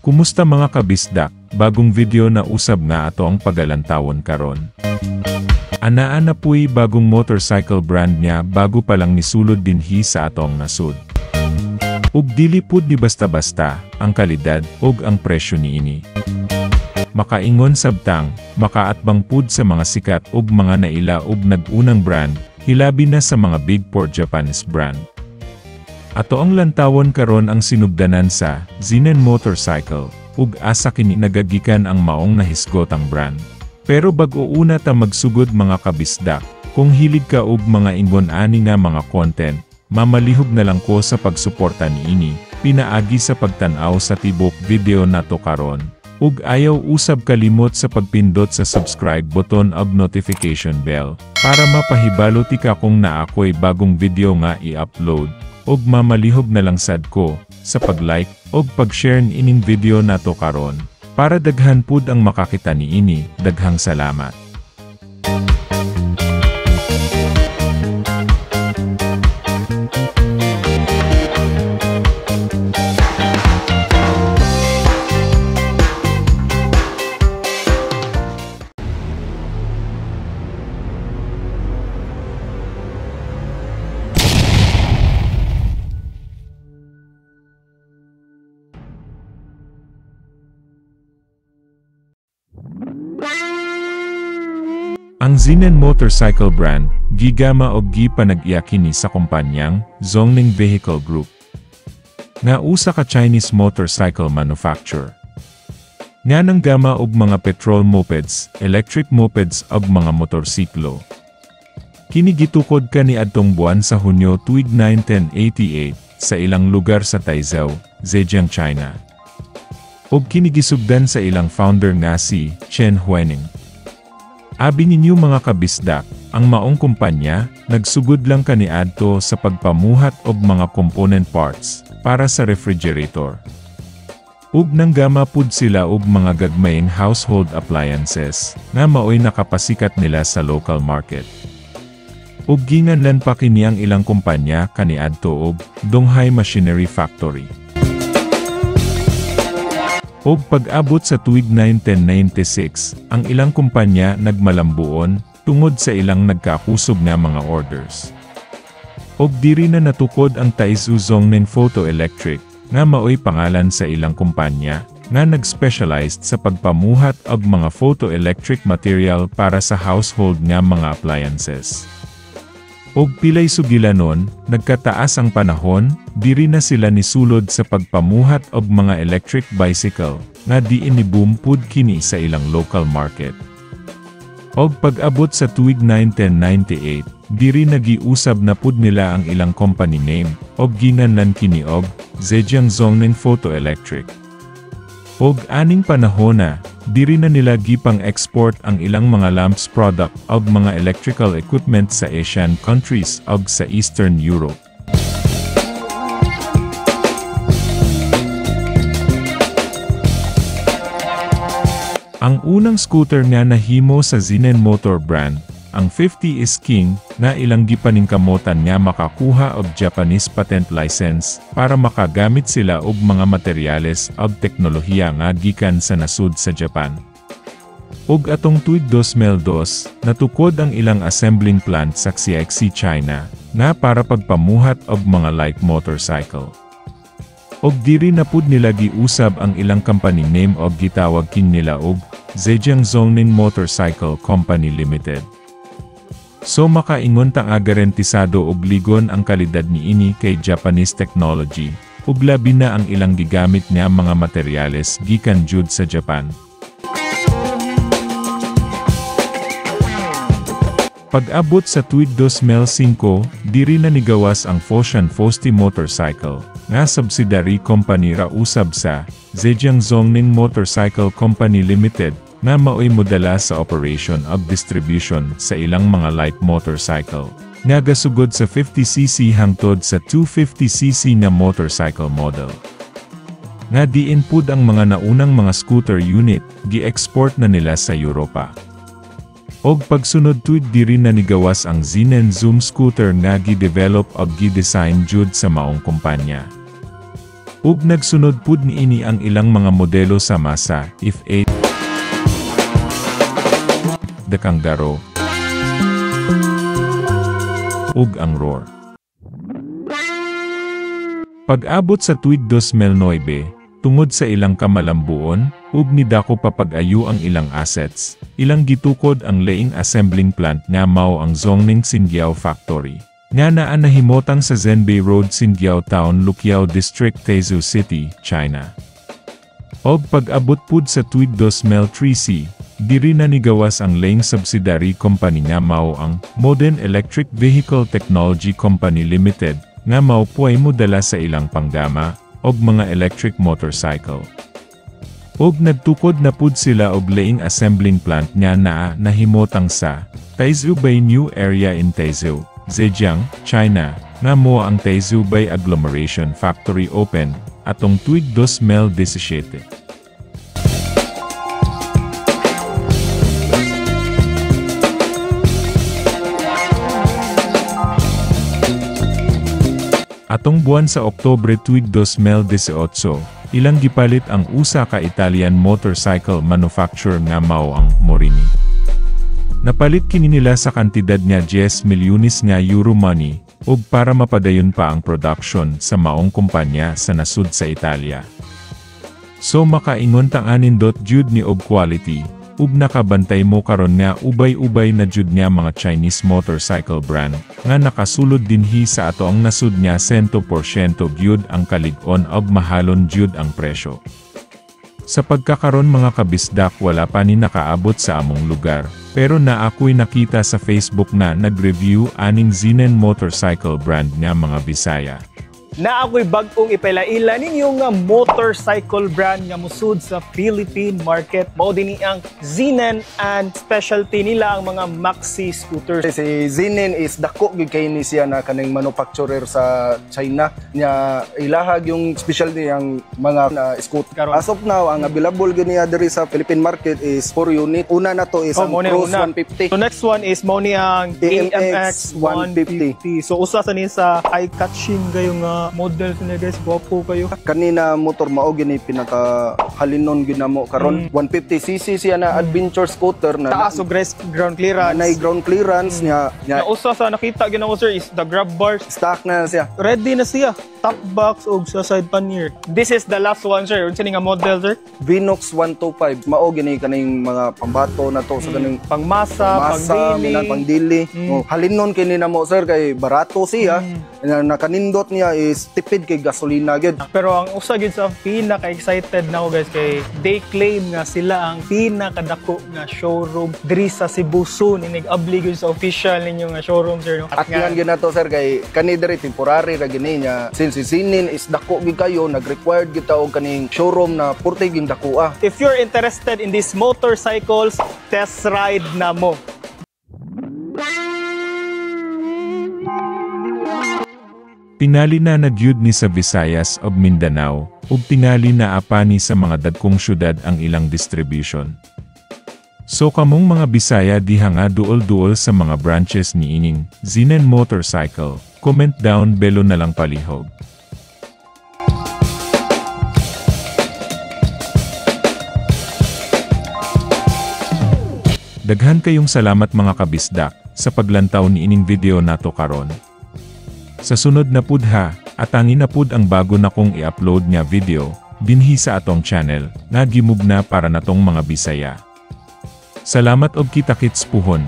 Kumusta mga kabisdak, bagong video na usab nga ato ang pagalantawon karon. Anaa na puy bagong motorcycle brand niya bago pa lang nisulod dinhi sa atong nasud. Ug dili pud ni basta-basta ang kalidad ug ang presyo niini. Makaingon sabtang, makaatbang pud sa mga sikat ug mga naila ug nag-unang brand, hilabi na sa mga big four Japanese brand. Ato ang lantawon karon ang sinugdanan sa Zinen Motorcycle, ug asa kini nagagikan ang maong nahisgotang brand. Pero bag-o una ta magsugod mga kabisdak, kung hilig ka og mga ingon ani nga mga content, mamalihog na lang ko sa pagsuporta niini, pinaagi sa pagtan-aw sa tibok video nato karon. Ug ayaw usab kalimot sa pagpindot sa subscribe button ug notification bell, para mapahibalo ti ka kung naa ko'y bagong video nga i-upload. Ug mamalihog na lang sad ko sa pag-like ug pag-share ining video nato karon para daghan pud ang makakita niini. Daghang salamat. Ang Zinen Motorcycle brand, gigama og gipanag-iya kini sa kumpanyang Zhongning Vehicle Group, nga usa ka Chinese motorcycle manufacturer. Nga nanggama og mga petrol mopeds, electric mopeds ug mga motorsiklo. Kini gitukod kaniadtong buwan sa Hunyo tuig 1988 sa ilang lugar sa Taizhou, Zhejiang, China. Ug kini gisugdan sa ilang founder nga si Chen Huining. Abi ninyo mga kabisdak, ang maong kumpanya, nagsugod lang kaniadto sa pagpamuhat og mga component parts para sa refrigerator. Ug nanggama pud sila og mga gagmayng household appliances nga maoy nakapasikat nila sa local market. Ug ginganlan pa kini ang ilang kumpanya kaniadto og Donghai Machinery Factory. Og pag-abot sa tuig 1996, ang ilang kumpanya nagmalambuon tungod sa ilang nagkakusog nga mga orders. Og diri na natukod ang Taizhou Zhongning Photoelectric, nga maoy pangalan sa ilang kumpanya, nga nag-specialized sa pagpamuhat og mga photoelectric material para sa household nga mga appliances. Og pilay sugilanon, nagkataas ang panahon, diri na sila nisulod sa pagpamuhat og mga electric bicycle, nga diin ni-boom pud kini sa ilang local market. Og pag-abot sa tuig 1998, diri nagiusab na pud nila ang ilang company name, og ginanlan kini og Zhejiang Zhongning Photoelectric. Og aning panahona, diri na nila gipang-export ang ilang mga lamps product ug mga electrical equipment sa Asian countries ug sa Eastern Europe. Ang unang scooter nga nahimo sa Zinen Motor brand, ang 50 is King, nga ilang gipaningkamotan nga makakuha og Japanese patent license para makagamit sila og mga materyales ug teknolohiya nga gikan sa nasud sa Japan. Ug atong tuig 2002, natukod ang ilang assembling plant sa Xiaxi, China, nga para pagpamuhat og mga light motorcycle. Og diri na pud nila giusab ang ilang company name og gitawag kini nila og Zhejiang Zhongning Motorcycle Company Limited. So makaingon ta nga garantisado og ligon ang kalidad niini kay Japanese technology, ug labi na ang ilang gigamit nga mga materyales gikan jud sa Japan. Pag-abot sa tuig 2005, diri na nigawas ang Foshan Fosti Motorcycle, nga subsidiary company ra usab sa Zhejiang Zhongning Motorcycle Company Limited, nga maoy modala sa operation ug distribution sa ilang mga light motorcycle, nga gasugod sa 50cc hangtod sa 250cc nga motorcycle model. Nga diin pud ang mga naunang mga scooter unit, gi-export na nila sa Europa. Og pagsunod tuig diri na nigawas ang Zinen Zoom scooter nga gi-develop ug gi-design jud sa maong kumpanya. Ug nagsunod pud niini ang ilang mga modelo sama sa F8, The Kangaroo, ug ang Roar. Pag-abot sa tuig 2009, tungod sa ilang kamalambuon, ug nidako pa pag-ayo ang ilang assets, ilang gitukod ang laing assembling plant nga mao ang Zhongning Xinjiao Factory, nga naa nahimotang sa Zhenbei Road, Xinjiao Town, Luqiao District, Taizhou City, China. Og pag-abot pud sa tuig 2013, diri na nigawas ang laing subsidiary company nga mao ang Modern Electric Vehicle Technology Company Limited, nga mao puay modala sa ilang panggama og mga electric motorcycle. Og nagtukod na pud sila og laing assembling plant nga naa nahimotang sa Taizhou Bay New Area in Taizhou, Zhejiang, China, nga mo ang Taizhou Bay Agglomeration Factory open atong tuig 2017. Atong buwan sa Oktobre tuig 2018, ilang gipalit ang usa ka Italian motorcycle manufacturer nga mao ang Morini. Napalit kini nila sa kantidad nga 10 milyones nga euro money, ug para mapadayon pa ang production sa maong kumpanya sa nasud sa Italia. So makaingon tang anindot jud ni og quality, ug nakabantay mo karon nga ubay-ubay na jud nga mga Chinese motorcycle brand, nga nakasulod dinhi sa ato ang nasud nga 100% gyud ang kalig-on ug mahalon jud ang presyo. Sa pagkakaron mga kabisdak, wala pa ni nakaabot sa among lugar, pero na ako'y nakita sa Facebook na nag-review aning Zinen motorcycle brand nga mga Bisaya. Na ako'y bag-ong ipailaila ninyo nga motorcycle brand nga musud sa Philippine market. Mao dinhi ang Zinen, and specialty nila ang mga maxi scooters. Si Zinen is dako gyud kay ni siya na kaning manufacturer sa China. Nya ilahag yung specialty ang mga na scooter. Karon. As of now, ang available gyud niya diri sa Philippine market is 4 unit. Una na to is Oh, ang mao ni Cruise una. 150. So next one is mao ni ang AMX AMX 150. So usa sa ni sa eye-catching kayo nga model niya guys, gwapo kayo. Kanina motor mao gyud ni pinaka halinon gyud namo karon. 150cc siya na adventure scooter na Taas og ground clearance. na ground clearance niya. Na usa sa nakita gyud nako sir is the grab bars. Stock na siya. Ready na siya. Top box og sa side pannier. This is the last one sir. Unsa ni nga model sir? Vinox 125 mao gini kaning mga pambato na to sa kaning Pangmasa, masa, pangdili. minan pangdili. Oh, halinon kini namo sir kay barato siya. Na nakanindot niya is tipid kay gasolina gyud. Pero ang usa gyud sa pinaka-excited na ako guys kay they claim nga sila ang pinakadako nga showroom diri sa Cebu soon. Inig-abli gyud sa official ninyo nga showroom sir no. At yan gyud nato sir kay kani diri temporary ra gini niya. Since si Zinen is dako gyud kayo, nag-required gyud ta og kaning showroom na purte gyud dakoa. If you're interested in these motorcycles, test ride na mo. Tingali na nagyud ni sa Visayas ug Mindanao, ug tingali na apa ni sa mga dagkong syudad ang ilang distribution. So kamong mga Bisaya diha nga duol-duol sa mga branches ni ining Zinen Motorcycle, comment down below na lang palihog. Daghan kayong salamat mga kabisdak sa paglantaw ni ining video nato karon. Sa sunod na pud ha, atangin na pud ang bago na kong i-upload nga video dinhi sa atong channel nga gimugna para natong mga Bisaya. Salamat og kita-kits puhon.